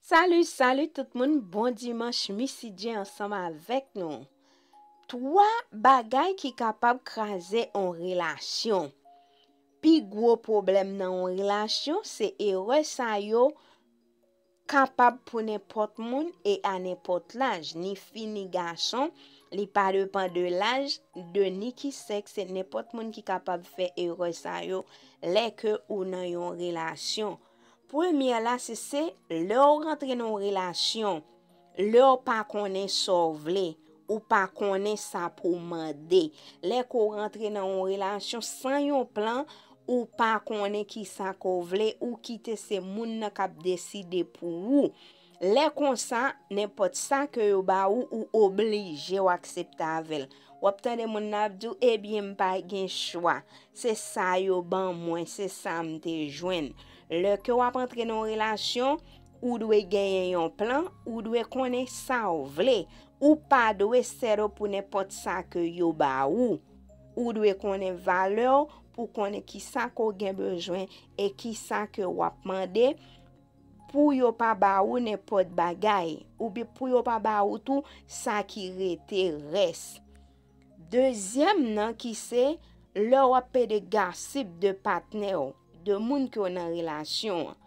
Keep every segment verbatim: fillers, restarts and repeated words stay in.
Salut, salut tout moun, bon dimanch, Missy J ansanm avèk nou. Twa bagay ki kapab kraze on relasyon. Pi gwo pwoblèm nan on relasyon, se erè sa yo kapab pou nenpòt moun e a nenpòt laj, ni fi ni gason, li pa depan de laj, de ni ki sèks, se nenpòt moun ki kapab fè erè sa yo lè ke ou nan yon relasyon. Premyè la, se, se lè w rantre nan yon relasyon, lè w pa konnen sa w vle, ou pa konnen sa pou w mande. Lè ke w rantre nan yon relasyon san yon plan, ou pa konnen ki sa ke w vle, ou kite se moun nan k ap deside pou ou. Lè konsa, nenpòt sa ke yo ba ou, ou oblije w aksepte avè l. W ap tande moun nan ap di w, ebyen, m pa gen chwa. Se sa yo ban mwen, se sa m te jwenn. Lè ke w ap antre nan yon relasyon, ou dwe genyen yon plan, ou dwe konnen sa w vle. Ou pa dwe sèdo pou nenpòt sa ke yo ba ou. Ou dwe konnen valè w pou konnen ki sa ke w gen bezwen e ki sa ke w ap mande pou yo pa ba ou nenpòt bagay, oubyen pou yo pa ba ou tou sa ki rete rès. Dezyèm nan ki se lè w ap pede gasip de patnè w, de moun ke w nan relasyon an.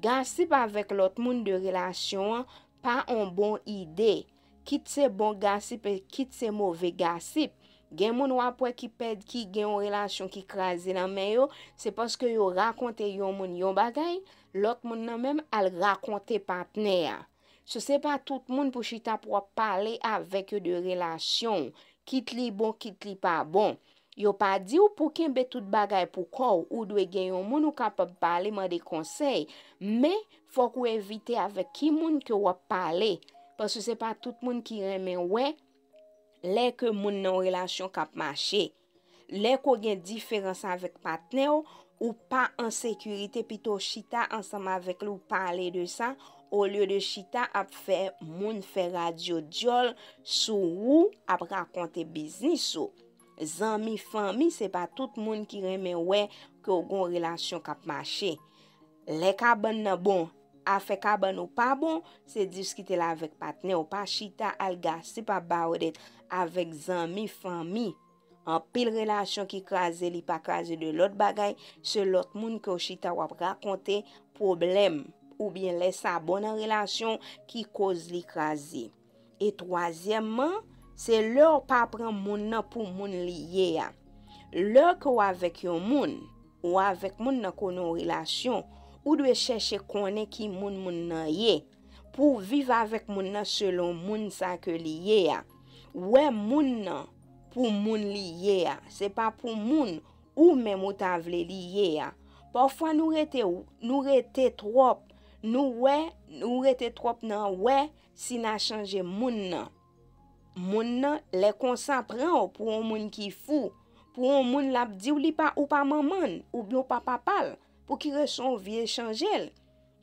Gasip avèk lòt moun de relasyon an pa on bon ide. Kit se bon gasip e kit se move gasip. Gen moun w ap wè ki pèd, ki gen yon relasyon ki kraze nan men yo, se paske yo rakonte yon moun yon bagay, lòt moun nan menm al rakonte patnè a. So, se pa tout moun pou chita pou w ap pale avèk yo de relasyon w, kit li bon, kit li pa bon. Yo pa di w pou kenbe tout bagay pou kò w, ou dwe gen yon moun ou kapab pale, mande konsèy, men fòk ou evite avèk ki moun ke w ap pale, paske se pa tout moun ki renmen wè lè ke moun nan yon relasyon k ap mache. Lè ke w gen diferans avèk patnè w, ou pa an sekirite, pito chita ansanm avèk li, w pale de sa, olye de chita ap fè moun fè radyo dyòl sou ou, ap rakonte biznis ou. Zanmi, fanmi, se pa tout moun ki renmen wè ke w gen yon relasyon k ap mache. Lè kabann nan bon, afè kabann ou pa bon, se diskite l avèk patnè w. Pa chita al gasip ap bawodèt avèk zanmi, fanmi. Anpil relasyon ki kraze, li pa kraze de lòt bagay, se lòt moun ke w chita w ap rakonte pwoblèm, oubyen lè sa bon nan relasyon ki koz li kraze. E twazyèmman, se lè w pa pran moun nan pou moun li ye a. Lè ke w avèk yon moun, ou avèk moun nan ke w nan yon relasyon, ou dwe chèche konnen ki moun moun nan ye, pou w viv avèk moun nan selon moun sa ke li ye a. Wè moun nan pou moun li ye a, se pa pou moun ou menm ou ta vle li ye a. Pafwa nou rete, nou rete twòp, nou wè, nou rete twòp nan wè si n a chanje moun nan. Moun nan, lè konsa, pran w pou yon moun ki fou, pou yon moun l ap di w li pa, ou pa manman l, oubyen ou pa papa l. Pou ki rezon w vle chanje l?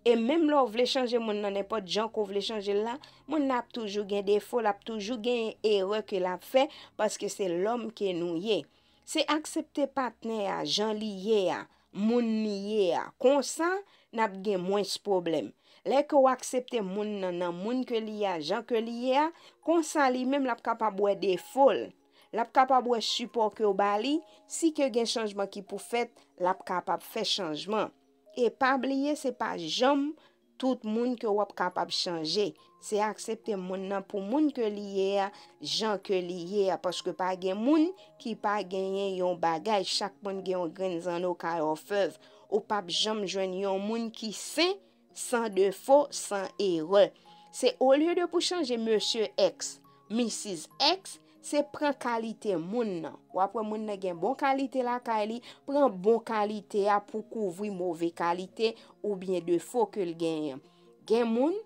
E menm lè w vle chanje moun nan, nenpòt jan ke w vle chanje l la, moun nan ap toujou gen defo, l ap toujou gen erè ke l ap fè, paske se lòm ke nou ye. Se aksepte patnè a, jan li ye a, moun li ye a. Konsa, n ap gen mwens pwoblèm. Lè ke w aksepte moun nan, nan moun ke li ye a, jan ke li ye a, konsa li menm l ap kapab wè defo l. L ap kapab wè sipò ke w ba li, si ke gen chanjman ki pou fèt, l ap kapab fè chanjman. E pa bliye, se pa janm tout moun ke w ap kapab chanje. Se aksepte moun nan pou moun ke li ye a, jan ke li ye a, paske pa gen moun ki pa genyen yon bagay, chak moun gen yon grenn zanno kay òfèv. Ou p ap janm jwenn yon moun ki sen, san defo, san erè. Se olye de pou chanje mesye X, misis X, se pran kalite moun nan. W ap wè moun nan gen bon kalite lakay li, pran bon kalite a pou kouvri move kalite oubyen defo ke l genyen. Gen moun,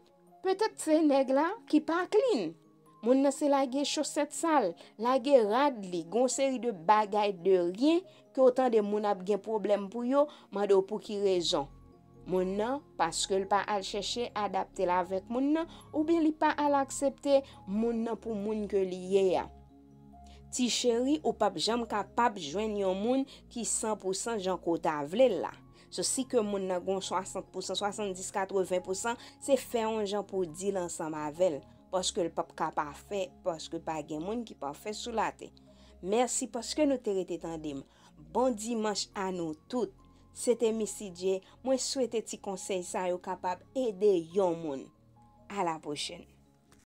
petèt se nèg la ki pa clean. Moun nan se lage chosèt sal, lage rad li, gon seri de bagay de ryen ke w tande moun ap gen pwoblèm pou yo, mande w pou ki rezon. Moun nan, paske l pa al chèche adapte l avèk moun nan, oubyen li pa al aksepte moun nan pou moun ke li ye a. Ti cheri, ou p ap janm kapab jwenn yon moun ki san pou san jan ke w ta vle l la. So, si ke moun nan gon swasant pousan, swasanndis, katreven pousan, se fè yon jan pou w deal ansanm avè l, paske l p ap ka pafè, paske pa gen moun ki pafè sou latè. Mèsi paske nou te rete tande m. Bon dimanch a nou tout. Se te Missy J. Mwen swete ti konsèy sa yo kapab ede yon moun. A la pwochèn.